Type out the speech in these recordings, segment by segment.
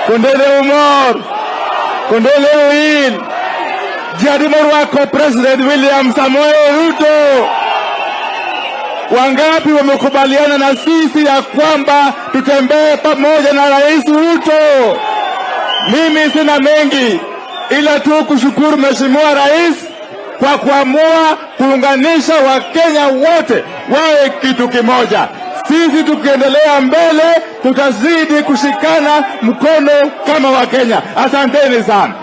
Kondele umor, Kondele oil. Ji adi morwako President William Samoei Ruto? Wangapi wamekubaliana na sisi ya kwamba tutembee pamoja na Rais Ruto? Mimi sina mengi ila tu kushukuru Mheshimiwa Rais kwa kuamua kuunganisha Wakenya wote wawe kitu kimoja. Sisi tukiendelea mbele, tutazidi kushikana mkono kama Wakenya. Asanteni sana.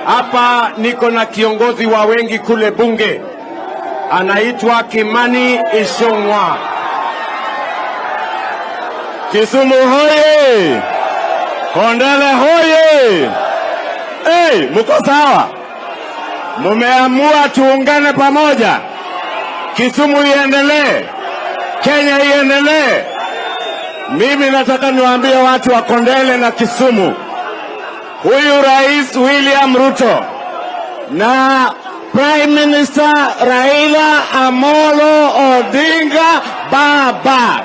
Hapa niko na kiongozi wa wengi kule bunge, anaitwa Kimani Ichung'wah. Kisumu hoye! Kondele hoye! Hey, muko sawa? Mumeamua tuungane pamoja, Kisumu iendelee, Kenya iendelee. Mimi nataka niwaambie watu wa Kondele na Kisumu, huyu Rais William Ruto na Prime Minister Raila Amolo Odinga baba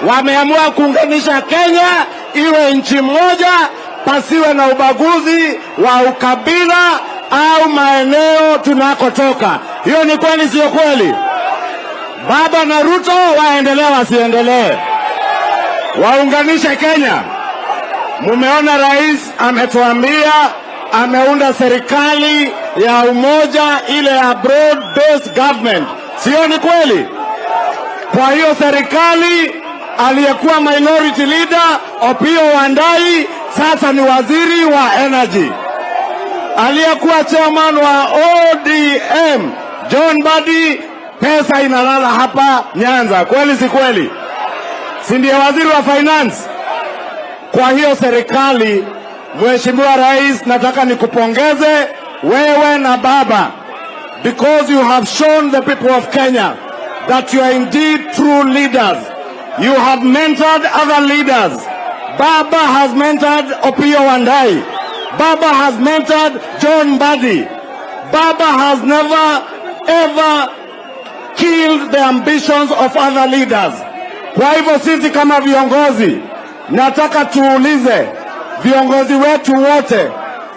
wameamua kuunganisha Kenya iwe nchi moja, pasiwe na ubaguzi wa ukabila au maeneo tunakotoka. Hiyo ni kweli, sio kweli? Baba na Ruto waendelee wasiendelee? Waunganishe Kenya. Mumeona rais ametuambia ameunda serikali ya umoja, ile ya broad based government, sio? Ni kweli? Kwa hiyo serikali, aliyekuwa minority leader Opiyo Wandayi sasa ni waziri wa energy. Aliyekuwa chairman wa ODM John Mbadi, pesa inalala hapa Nyanza, kweli si kweli? Si ndiye waziri wa finance? Kwa hiyo serikali, Mheshimiwa Rais, nataka nikupongeze wewe na baba because you have shown the people of Kenya that you are indeed true leaders. You have mentored other leaders. Baba has mentored Opiyo Wandayi. Baba has mentored John Mbadi. Baba has never ever killed the ambitions of other leaders. Kwa hivyo sisi kama viongozi, nataka tuulize viongozi wetu wote,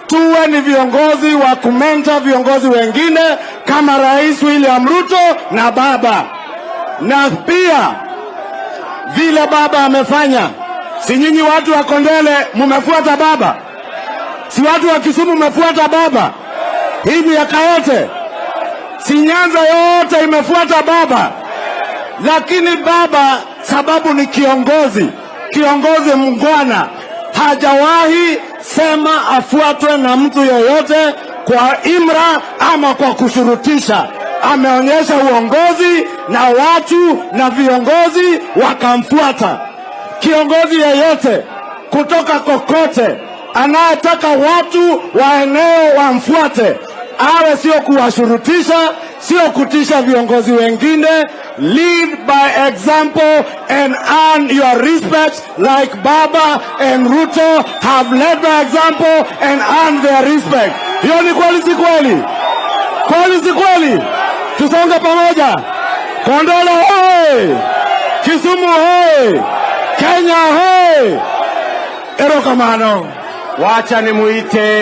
tuwe ni viongozi wa kumentor viongozi wengine kama Rais William Ruto na baba, na pia vile baba amefanya. Si nyinyi watu wa Kondele mumefuata baba? Si watu wa Kisumu mmefuata baba hii miaka yote? Si Nyanza yote imefuata baba? Lakini baba, sababu ni kiongozi, kiongozi muungwana, hajawahi sema afuatwe na mtu yeyote kwa imra ama kwa kushurutisha. Ameonyesha uongozi na watu na viongozi wakamfuata. Kiongozi yeyote kutoka kokote anayetaka watu wa eneo wamfuate, awe sio kuwashurutisha, sio kutisha viongozi wengine. Lead by example and earn your respect like Baba and Ruto have led by example and earned their respect. Hiyo ni kweli, si kweli? Kweli si kweli? Tusonge pamoja. Kondele hoye! Kisumu hoye! Kenya hoye! Erokamano. Wacha nimuite